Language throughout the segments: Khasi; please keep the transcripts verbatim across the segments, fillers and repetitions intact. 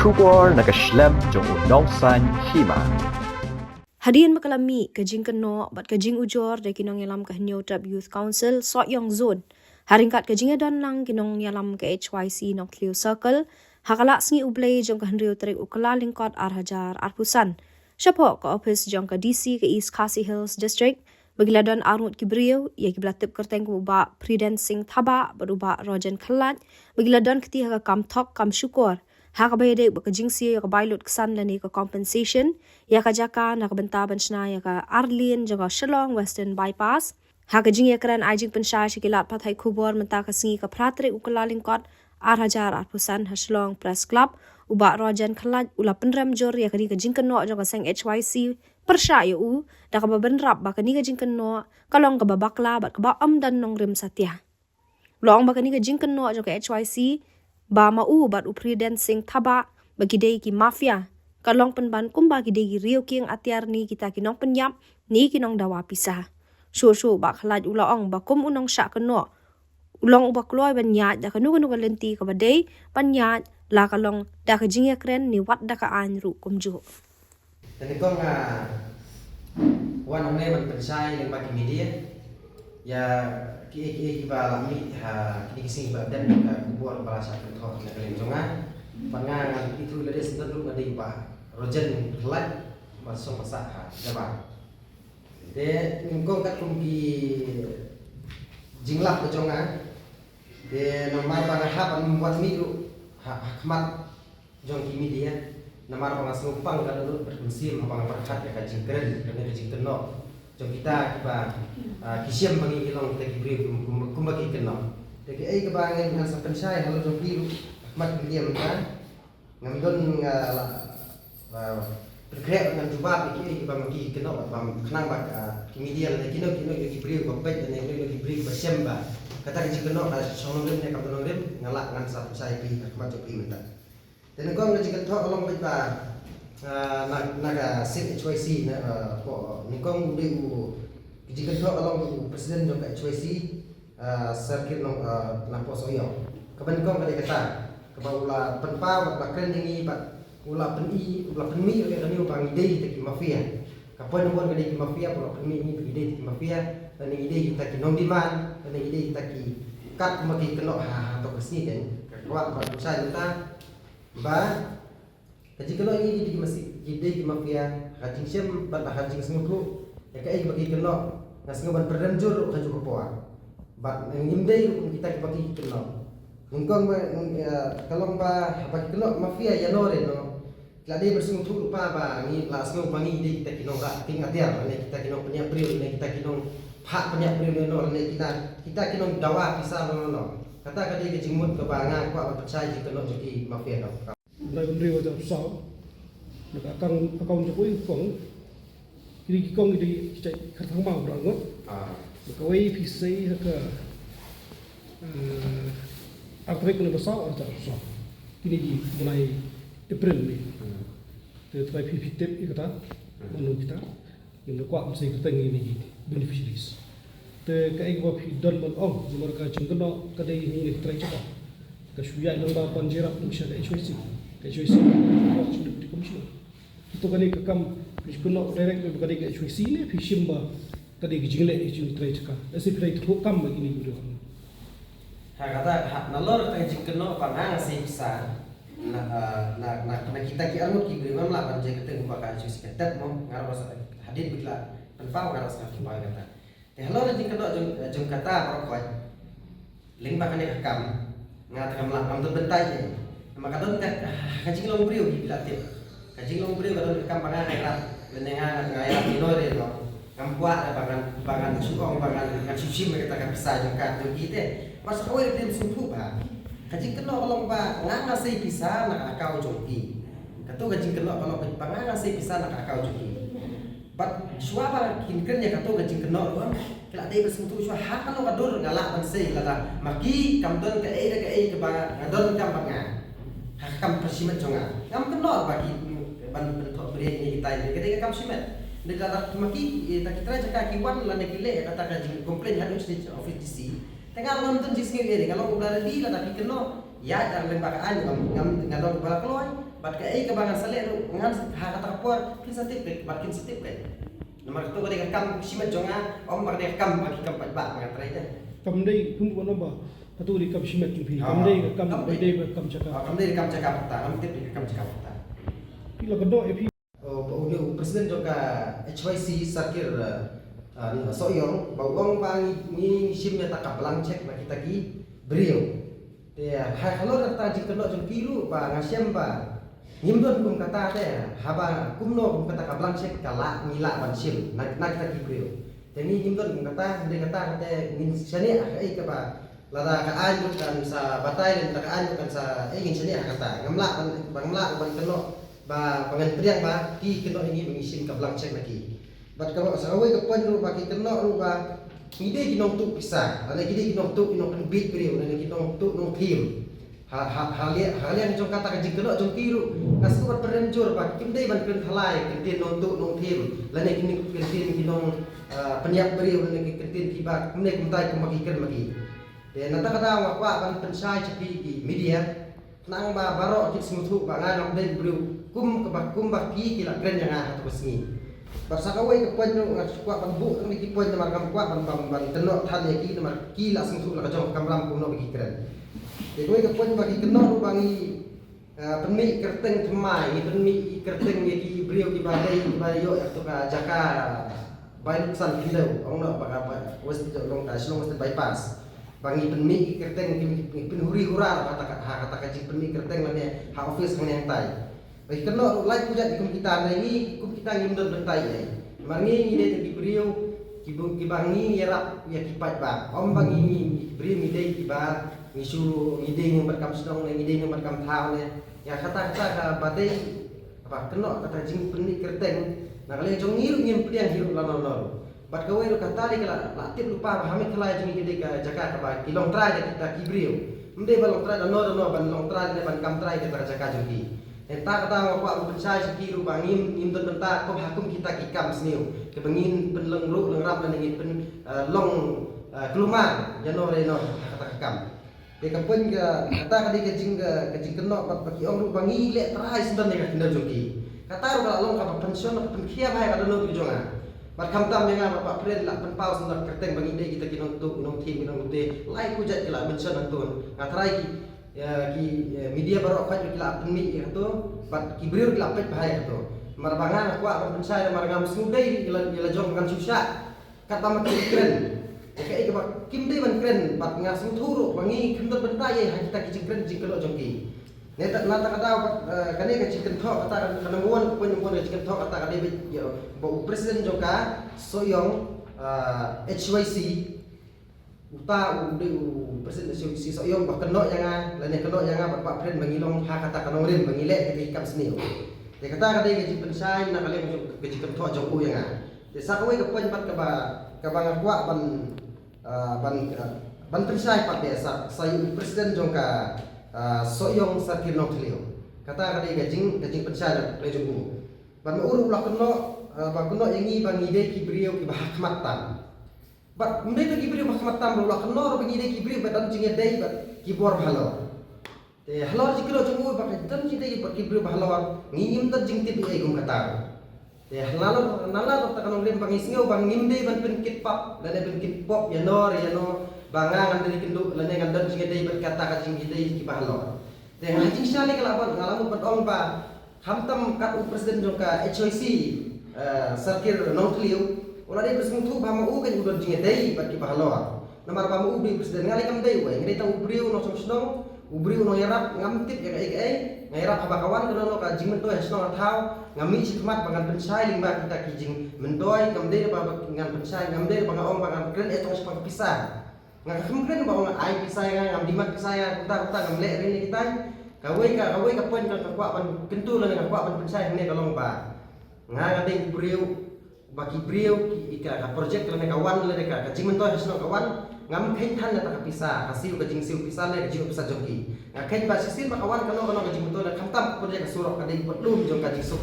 Khubor na ka shlem jong u nongsaiñ hima. Hadien ba ka la mih ka jingkynnoh bad ka jingujor da ki nongïalam ka Hynñiewtrep Youth Council Sohiong Zone, ha ryngkat ka jingïadon lang ki nongïalam ka H Y C Nongthliew Circle, ha ka la sngi U Blei jong ka hynriew tarik u Kyllalyngkot ar hajar arphew san, shapoh ka ophis jong ka D C ka East Khasi Hills District, ba ki la don arngut ki briew, ïa ki ba la tip kyrteng kum u Bah Prudence Singh Thabah bad u Bah Rojan Khlait, ba ki la don kti ha ka kam thok kam shukor, ha kaba ïadei bad ka jingsiew ïa ka bai lut ksan lane ka compensation ïa ka jaka na ka bynta ban shna ïa ka ar lane jong ka Shillong Western Bypass. Ha ka jingïakren ai jingpynshai sha ki lad pathai khubor mynta ka sngi ka phra tarik u Kyllalyngkot ar hajar arphew san ha Shillong Press Club, u Bah Rojan Khlait u la pynrem jur ïa kane ka jingkynnoh jong ka seng H Y C pyrshah ïa u da kaba bynrap ba kane ka jingkynnoh ka long kaba bakla bad kaba ym don nongrim satia. U la ong ba kane ka jingkynnoh jong ka H Y C ba ma u bad u Prudence Singh Thabah ba ki dei ki mafia, ka long pynban kumba ki dei ki riew kieng atiar ne kita ki nongpynïap ne ki nongdawa pisa. Shuh shuh Bah Khlait u la ong ba kum u nongshah kynnoh, u long uba kloi ban ïaid da kano kano ka lynti kaba dei ban ïaid, la ka long da ka jingïakren ne wat da ka aiñ ruh kumjuh. Te nyngkong, ah, wan hangne ban pynshai lyngba ki media ïa kiei kiei kiba la mih ha kine ki sngi ba dep, ka khubor ba la shah kynthoh na ka liang jong nga. Bad nga ngan ithuh ïa lade, syndon ruh nga dei u Bah Rojan Khlait, ba song ba sah ha Jabar. Te nyngkong katkum ki jinglap ka jong nga, te namar ba nga hap ban ym wad mih ruh ha, ha khmat jong ki media, namar ba nga sngewpang ka dohnud bad ka mynsiem haba nga pyrkhat ïa ka jingkren lane ka jingkynnoh jong kita kiba, ah, ki shem ba ngi long kita ki briew kum, kum, kumba ki kynnoh. Te kaei kaba ngan, ngan sa pynshai halor jong phi ruh ha khmat ki media mynta, ngam don, ah, la, ah, pynkhreh ngan jubab ïa kiei kiba ma ki kynnoh, bad khnang ba, ah, ki media lane kino kino ki briew ba peit lane kino kino ki briew ba shem ba kata ka jingkynnoh ka shong nongrim ne kam nongrim, nga lah ngan sa pynshai ïa phi ha khmat jong phi mynta. Te nyngkong ka jingkynthoh ka long beit ba, ah, na, na ka seng H Y C na, ah, ko, nyngkong u dei u, ka jingkynthoh ka long u president jong ka H Y C, ah, Sir Kit Nong, ah, Nongpoh Sohiong. Kaba nyngkong ka dei kata kaba u la pynpaw bad u la kren ïa ngi bad u la pyni, u la pynmih ïa kane ba ngi dei kita ki mafia. Ka point number one ka dei ki mafia, ba u la pynmih ïa ngi ba ngi dei kita ki mafia, lane ngi dei kita ki nongdemand, lane ngi dei kita ki, kat kumba ki kynnoh ha, ha to ka sngi. Te ka kwah ban pynshai mynta ba ka jingkynnoh ïa ngi ki dei ki masi-, ki dei ki mafia, ha ka jingshem bad ha ka jingsngewthuh ïa kaei ba ki kynnoh, nga sngew ban pynrem jur ruh kajuh ka por. Bad ngim dei ruh kum kita kiba ki kynnoh. Nyngkong ba, eh, ka long ba, ba ki kynnoh mafia ïa no re no, ki la dei ban sngewthuh lypa ba ngi la sngew ba ngi dei kita ki nongrah kieng atiar, lane kita ki nongpynïap briew, lane kita ki nongphah pynïap briew ne no, lane kita, kita ki nongdawa pisa no, no, no. Kata ka dei ka jingmut kaba nga kwah ban pynshai jingkynnoh jong ki mafia no. Bnai hynriew hajar arphew saw, na ka account, account jong u kong, kine ki kong ki dei ki jait kyrteng maw ba ngut. Ah. Na kawei phi sei ha ka, eh, ar tarik u bnai ba saw, ar tarik saw. Kine ki bnai April ni. Hmm. Te trai phi phi tip ïa kata, hmm, mano kita. Ngim da kwah ban sei kyrteng ïa kine ki beneficiaries. Te kaei kaba phi don ban ong, namar ka jingkynnoh ka dei ngi ki trai jaka. Ka shu ïaid lyngba ban jyrap ngi sha ka H Y C. Ka H Y C ka Deputy Commissioner. Hato kane ka kam phi kynnoh direct ba ka dei ka H Y C ne phi shim ba ka dei ka jingleh ka jong ki trai jaka. Lehse phi trai tyrhuh kam ba kine ki briew. Ha kata, ha, nalor kata ka jingkynnoh ba nga nga sei pisa na, eh, na, na, na kita ki arngut ki briew, ngam lah ban jia kyrteng ba ka H Y C ka tep mo, nga ruh sa hadien ba ki la pynpaw nga ruh sa pynpaw kata. Te halor ka jingkynnoh jong, jong kata baroh khoit, lyngba kane ka kam, nga te ngam lah, ngam don bynta ei. Namar ka don ka, ka jinglong briew ki la tip. Ka jinglong briew ka don ka kam ba nga nga ïarap, lane nga nga ïarap ïa no re no. Ngam kwah re ba ngan, ba ngan shu ong ba ngan, ngan shu shim ïa kata ka pisa jong ka jong ki te. Ba sa kawei ruh phin sngewthuh ba ka jingkynnoh ka long ba nga nga sei pisa na ka account jong ki. Kato ka jingkynnoh ka long ba nga nga sei pisa na ka account jong ki. Bad shuwa ba kin kren ïa kato ka jingkynnoh ruh, ki la dei ban sngewthuh shuwa ha kano ka dur nga lah ban sei, lada ma ki kam don kaei da kaei kaba nga donkam bad nga. Ha ka kam shimet jong nga. Ngam kynnoh ba ki ban, ban thoh briew ne kita, ka dei ka kam shimet. Dei lada ma ki, eh, ta ki trai jaka ki wan lane ki leh kata ka jing complain haduh sha office D C. Te nga ngam don jingsngew ei, nga long uba ready lada ki kynnoh. Ïa, ïa lyngba ka aiñ ngam, ngam, nga long uba la kloi. Bad kaei kaba ngan sa leh ruh, ngan ha kata ka por phin sa tip beit, bad phin sa tip beit. Namar kato ka dei ka kam shimet jong nga, ym ba ka dei ka kam ba ki kam paidbah ba nga trei te. Kam dei, kumno ba, kato ka dei kam shimet jong phi. Kam dei ka kam, kam dei ka kam jaka. Kam dei ka kam jaka pat, ngam tip dei ka kam jaka pat. Phi la ka doh ïa phi. Oh, ba u dei u president jong ka H Y C Circle, uh, uh, Sohiong, ba u ong ba ngi, ngi shim ïa kata ka blank check na kita ki briew. Te ha, halor kata ka jingkynnoh jong ki ruh ba nga shem ba ngim don kum kata te, haba kumno kum kata ka blank check ka lah, ngi lah ban shim na, na kita ki briew. Te ngi ngim don kum kata, hynrei kata kata ngin shaniah ha kaei kaba lada ka aiñ ruh kan sa batai, lada ka aiñ ruh kan sa, eh, ngin shaniah ha kata. Ngam lah ban, ngam lah ban kynnoh ba, ba ngan pdiang ba ki kynnoh ïa ngi ba ngi shim ka blank check na ki. Bad ka, sa kawei ka point ruh ba ki kynnoh ruh ba ngi dei ki nongtuh pisa, lane ki dei ki nongtuh, ki nongpynbeit briew, lane ki nongtuh nongthiem. Ha, ha, ha liang, ha liang jong kata ka jingkynnoh jong ki ruh, nga sngewbha ban pynrem jur ba kim dei ban kren thalai ïa ki kyntien nongtuh nongthiem, lane ki kyntien ki nong, ah, pynïap briew, lane ki kyntien kiba kumne kumtai kumba ki kren ma ki. Te na kata ka daw nga kwah ban pynshai sha phi ki media, khnang ba baroh ki sngewthuh ba nga ngam dei u briew kum kaba, kumba ki, ki la kren ïa nga ha kata ka sngi. Bad sa kawei ka point ruh nga kwah ban buh tang ki point namar ngam kwah ban, ban, ban kynnoh than ïa ki namar ki la sngewthuh la ka jong ka kamram kumno ba ki kren. Te kawei ka point ba ki kynnoh ruh ba ngi, ah, pynmih kyrteng thymmai, ngi pynmih kyrteng ïa ki briew kiba dei, kiba ïoh ïa kata ka jaka bai lutksan khyndew, ong noh ba ka, ba West, long ka Shillong Western Bypass. Ba ngi pynmih kyrteng, ngi pyn-, ngi pynhuri hura ha kata ka, ha kata ka jingpynmih kyrteng lane ha office hangne hangtai. Ba ki kynnoh ruh lai pujat kum kita, ne ngi kum kita ngim don bynta ei. Namar ngi ngi dei ki briew kiba, kiba ngi ïarap ïa ki paidbah. Ym ba ngi, ngi, ngi briew ngi dei kiba ngi shu, ngi dei ngi ym pat kam shnong ne ngi dei ngi ym pat kam thaw ne. Ïa kata, kata kaba dei, kaba kynnoh kata jingpynmih kyrteng na ka liang jong ngi ruh ngim pdiang hi ruh lano lano. Bad kawei ruh kata dei ka la, la tip lypa ba ha Meghalaya jong ngi ka dei ka jaka kaba ki long trai da kita ki briew. Ym dei ba long trai da no da no, ban long trai ne ban kam trai da ka jaka jong ki. Te kata kata nga kwah ban pynshai sha ki ruh ba ngim, ngim don bynta kum ha kum kita ki kam sniew kaba ngin pynlong ruh lyngram lane ngin pyn, eh, long, eh, kulmar ïa no re no ha kata ka kam. Te ka point ka, kata ka dei ka jing, ka, ka jingkynnoh bad ba ki ong ruh ba ngi leh trai sendon ïa ka khyndew jong ki. Kata ruh ka la long kaba pynshong, kaba pynkhiah bha ïa ka dohnud jong nga. Bad khamtam ïa nga bad Bah Phren la pynpaw sendon kyrteng ba ngi dei kita ki nongtuh, ki nongthiem, ki nongtuh. Lai pujat ki la mention hangto. Nga tharai ki, ïa, ki, ïa, media baroh khoit ki la pynmih ïa kato bad ki briew ki la peit bha ïa kato. Namar ba nga nga kwah ban pynshai namar ngam sngewdei ïa la, ïa la jong ngam shu shah. Katba ma ki kren. Ïa kaei kaba kim dei ban kren, bad nga sngewthuh ruh ba ngi kim don bynta ei ha kita ki jingkren jingkynnoh jong ki. Ne ta, na kata ka daw bad, eh, kane ka jingkynthoh kata ka, ka number one, ka point number one ka jingkynthoh kata ka dei beit ïa ba u president jong ka Sohiong, eh, H Y C. Uta u dei u president H Y C Sohiong ba kynnoh ïa nga, lane kynnoh ïa nga bad Bah Phren ba ngi long ha kata ka nongrim ba ngi leh kita ki kam sniew. Te kata ka dei ka jingpynshai na ka liang jong ka jingkynthoh jong u ïa nga. Te sa kawei ka point pat kaba, kaba nga kwah ban, ah, ban, ah, ban pynshai pat de sa, sa ïa u president jong ka, ah, Sohiong Circle Nongthylliew. Kata ka dei ka jing, ka jingpynshai na ka liang jong u. Bad ma u ruh u la kynnoh, ah, ba kynnoh ïa ngi ba ngi dei ki briew kiba ha khmat tam. Bad ym dei tang ki briew ba ha khmat tam ruh, u la kynnoh ruh ba ngi dei ki briew ba don jingïadei bad ki bor ba halor. Te halor jingkynnoh jong u ba ka don jingïadei bad ki briew ba halor, ngi ngim don jingtip ei ei kum kata. Te halor, halor kata ka nongrim ba ngi sngew ba ngim dei ban pynkit pap lane pynkit pop ïa no re ïa no ba nga ngan dei kynduh lane ngan don jingïadei bad kata ka jingïadei kiba halor. Te ha jingshisha lei ka la ban, nga la mut ban ong ba khamtam kat u president jong ka H Y C, eh, Circle Nongthylliew, u la dei ban sngewthuh ba ma u kan u don jingïadei bad kiba halor. Namar ba ma u dei u president, nga lei kam dei uwei, nga dei tang u briew nongshong shnong, u briew nongïarap, ngam tip ïa kaei kaei. Nga ïarap haba ka wan kano kano ka jingmyntoi ha shnong ha thaw, nga mih shakhmat ba ngan pynshai lyngba kita ki jingmyntoi, ngam dei ba ngan pynshai, ngam dei ba nga ong ba ngan kren eh tang shaphang ka pisa. Nga khlem kren ba ong ai pisa ïa nga, ngam demand pisa ïa nga, kumta kumta ngam leh re ne kitai. Kawei ka, kawei ka point ba nga kwah ban kyntu lane nga kwah ban pynshai hangne ka long ba nga, nga dei u briew ba ki briew ki, ka, ka project lane ka wan lane ka, ka jingmyntoi ha shnong ka wan, ngam kheiñ than ïa kata ka pisa, ka siew, ka jingsiew pisa ne ka jingpisa jong ki. Nga kheiñ ba shisien ba ka wan kano kano ka jingmyntoi lane khamtam ka project ka surok ka dei ka patlum jong ka jingsuk.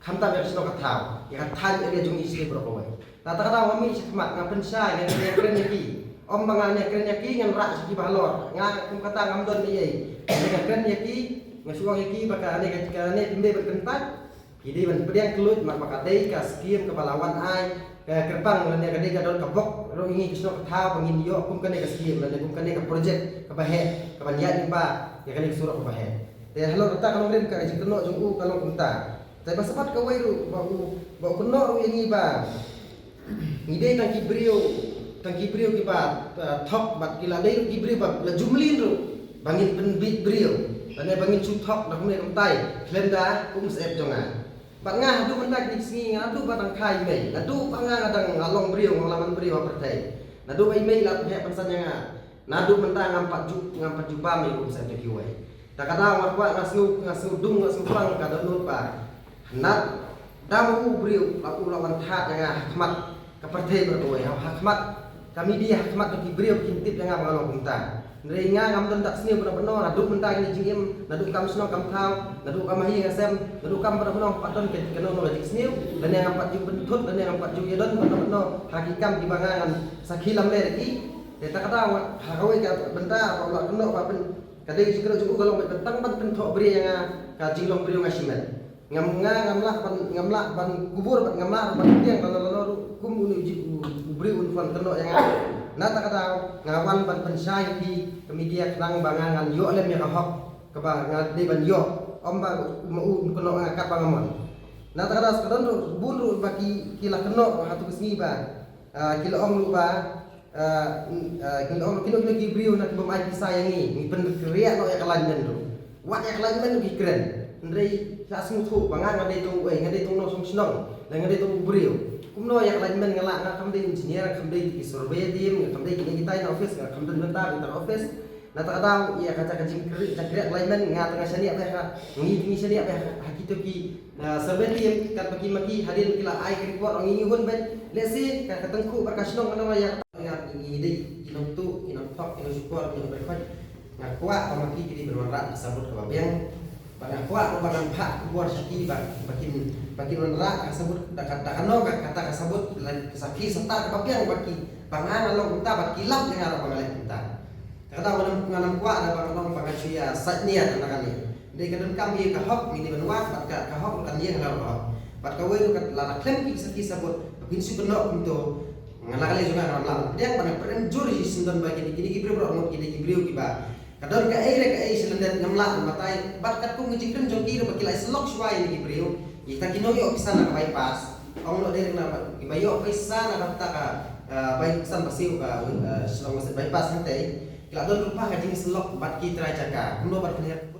Khamtam ïa ka shnong ka thaw, ïa ka thaiñ area jong ngi shisien baroh kawei. Te kata ka daw nga mih shakhmat, nga pynshai, nga kren ïa ki. Ym ba ngan ïa kren ïa ki, ngan rah sha ki ba halor. Nga kum kata ngam don ei ei. Nga kren ïa ki, Nga shu ong ïa ki ba kane ka, kane phi mei ban kyntait, phi dei ban pdiang kylluid namar ba ka dei ka skim kaba la wan ai ka kyrpang lane ka dei ka don ka bok ruh ïa ngi ki shnong ka thaw ba ngin ïoh kum kane ka skim lane kum kane ka project kaba heh kaba ïaid lyngba ïa kane ka surok kaba heh. Te halor kata ka nongrim ka jingkynnoh jong u ka long kumta. Te ba sapat kawei ruh ba u, ba u kynnoh ruh ïa ngi ba ngi dei tang ki briew, tang ki briew kiba, eh, thok bad ki la dei ruh ki briew ba la ju mlien ruh ba ngin pynbit briew lane ba ngin shu thok da kumne kumtai khlem da kum syep jong nga. Bad nga haduh mynta kine ki sngi nga naduh ba dang kha i mei, naduh ba nga nga dang long briew, nga la man briew ha pyrthei, naduh ba i mei la pynheh pynsan ïa nga, naduh mynta ngam pat ju, ngam pat ju bam ïa kum syep da kiwei. Ta ka daw nga kwah, nga sngew, nga sngew dung, nga sngew pang ka dohnud ba hynda da ma u briew la u la wan thad ïa nga ha khmat ka pyrthei baroh kawei, ha khmat ka media, ha khmat ki briew kin tip ïa nga ba nga long kumta. Hynrei nga ngam don dak sniew bad bad no, naduh mynta kine jingim, naduh kam shnong kam thaw, naduh kam ha ïing ha sem, naduh kam bad bad no, pat don ka, kano kano ka jingsniew lane ngam pat ju pynthut lane ngam pat ju ïadon bad bad no ha ki kam kiba nga ngan sakhi lamler ïa ki. Te ta ka daw ha kawei ka bynta ba u la kynnoh ba pyn, ka dei ka jingkynnoh jong u ka long ba tang ban pynthoh briew ïa nga, ka jinglong briew nga shimet. Ngam, nga ngam lah ban, ngam lah ban kubur bad ngam lah ban pdiang lano lano ruh kum une u ji, u, u briew un phan kynnoh ïa nga. Na ta ka daw nga wan ban pynshai ïa phi ka media khnang ba nga ngan ïoh lem ïa ka hok kaba nga dei ban ïoh, ym ba ma u un kynnoh ïa nga katba nga mon. Na ta ka daw sa ka don ruh bun ruh ba ki, ki la kynnoh ha tu ka sngi ba, ah, ki la ong ruh ba Ah, n-, ah, kino, kino, kino ki briew na ki bym ai pisa ïa ngi, ngi pynkhreh noh ïa ka lineman ruh. Wat ïa ka lineman ruh ki kren. Hynrei la sngewthuh ba nga nga dei tang uei, nga dei tang nongshong shnong, lane nga dei tang u briew. Kumno ïa ka lineman nga lah, nga kam dei engineer, nga kam dei ki survey team, nga kam dei kine kitai na office, nga kam dei mynta ki tang office. Na ta ka daw ïa ka, ka jingkhreh, jingkhreh lineman nga tang nga shaniah bha ha, ngi tang ngi shaniah bha ha kito ki Na survey team, kat ba ki ma ki hadien ki la ai ka report ong ngi hun bad lehse ka, ka tyngkhuh bad ka shnong ka nong ïa ka, ngi dei ki nongtuh, ki nongthok, ki nongshukor, ki nongpyrkhat. Nga kwah ba ma ki ki dei ban wanrah ka sabut kaba biang. Bad nga kwah ba ngan phah khubor sha ki ba, ba kin, ba kin wanrah ka sabut da ka, da kano ka, kata ka sabut, la, ka sakhi sata kaba biang ba ki, ba nga nga long kumta bad ki lap ïa nga ruh ba nga leh kumta. Kata ba nga nam, nga nam kwah da ba nga long ba nga shu ïa sait niat na kane. Dei ka donkam ïa ka hok ngi dei ban wad bad ka, ka hok ruh kan ïeng halor ka hok. Bad kawei ruh ka la, la khlem ki sakhi sabut ba kin shu kynnoh kumto. Nga la ka lei jong nga ngam lah ban pdiang bad nga pyrem jur hi sngewdon ba kine, kine ki briew baroh ngut kine ki briew kiba ka don kaei re kaei sha lyndet ngam lah ban batai bad katkum ki jingkren jong ki ruh ba ki la ïasyllok shuwa ïa kine ki briew. Ïa kita ki nongïoh pisa na ka bypass. Ong noh dei na ba kiba ïoh pisa na kata ka, ah, bypass, ba siew ka, ah, Shillong West bypass hangtei. Ki la don ruh pa ka jingïasyllok bad ki trai jaka. Kumno ban pynhiar